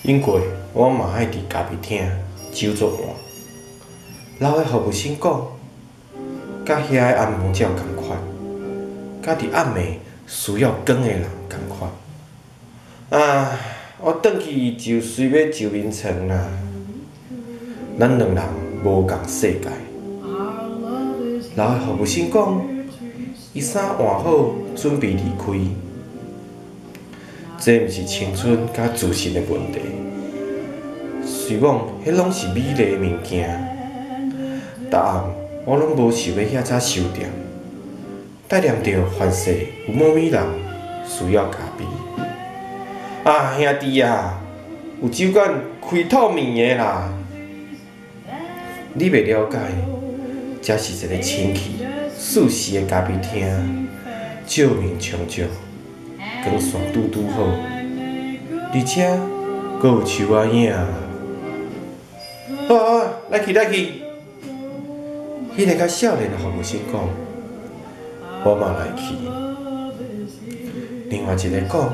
因過我嘛愛佇咖啡廳酒做換。老的服務生講，佮遐的按摩照仝款，佮佇暗暝需要光的人仝款。啊，我轉去就隨欲就眠床啦。咱兩人無仝世界。老的服務生講，伊衫換好，準備離開。這毋是青春佮自信的問題，隨罔彼攏是美麗的物件。逐暗我攏無想欲遐早收店，帶念著凡世有某物人需要咖啡。啊，兄弟啊，有酒館開透暝的啦！你袂了解，這是一个清氣、舒適的咖啡廳，照明充足，光線拄拄好，而且閣有樹仔影。好啊，來去來去。彼个較少年的服務生講，我嘛來去。另外一个講，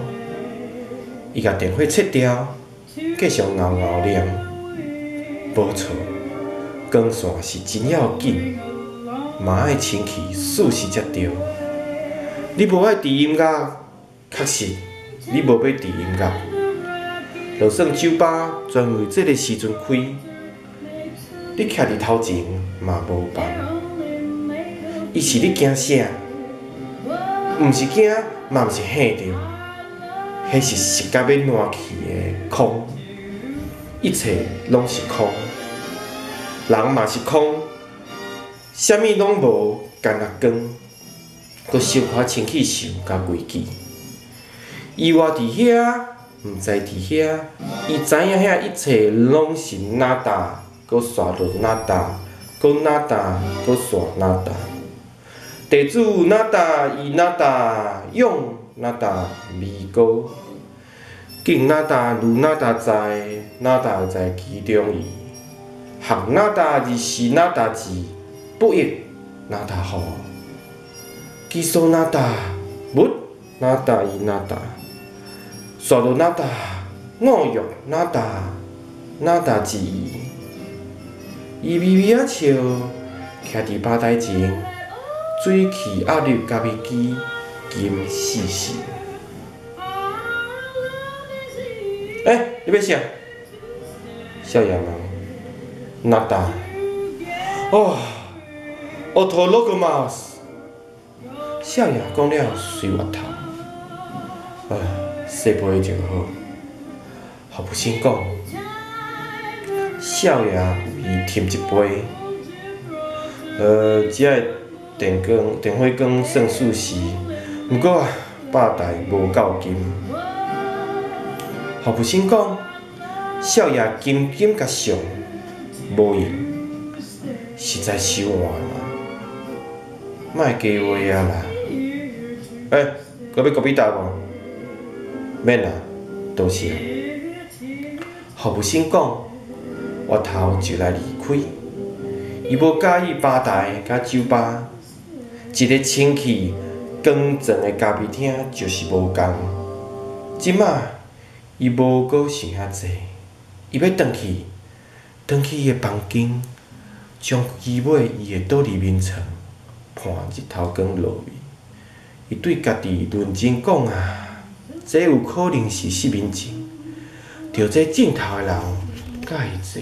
伊共電話切掉，繼續𠢕𠢕念。無錯，光線是真要緊，嘛愛清氣舒適才對。你無愛佇音樂，確實你無欲佇音樂。就算酒吧專為這个時陣開，你徛佇頭前嘛無仝。伊是咧驚啥？毋是驚，嘛毋是嚇著，彼是實甲欲爛去的空，一切攏是空，人嘛是空，啥物攏無，干焦光，閣小可清氣想佮規矩。伊活佇遐，毋知佇遐，伊知影遐一切攏是nada，閣煞落nada，閣nada，閣煞nada。地主nada，伊nada，勇nada，美高，景nada，如nada在，nada在其中矣。學nada而是nada字，不亦nada乎？基礎nada，物nada伊nada，煞落nada，五欲nada，nada之矣。伊微微仔笑，徛佇吧台前，水氣壓入咖啡機，金四四。欸，你欲啥？少爺問。nada。哦，オトログマス。少爺講了，隨越頭。啊，細杯就好。服務生講。少爺為伊添一杯。遮的電光、電火光算舒適，毋過啊，吧台無夠金。服務生講，少爺緊緊共上，無用，實在傷換啦，莫加話啊啦。欸，閣欲咖啡豆無？免啦，多謝。服務生講，越頭就來離開。伊無佮意吧台佮酒吧，一个清氣光澤的咖啡廳就是無仝。這馬伊無閣想遐濟，伊欲轉去，轉去伊的房間，將機尾伊會倒佇眠床，伴日頭光落面。伊對家己認真講啊，這有可能是失眠症，著這鏡頭的人佮伊坐。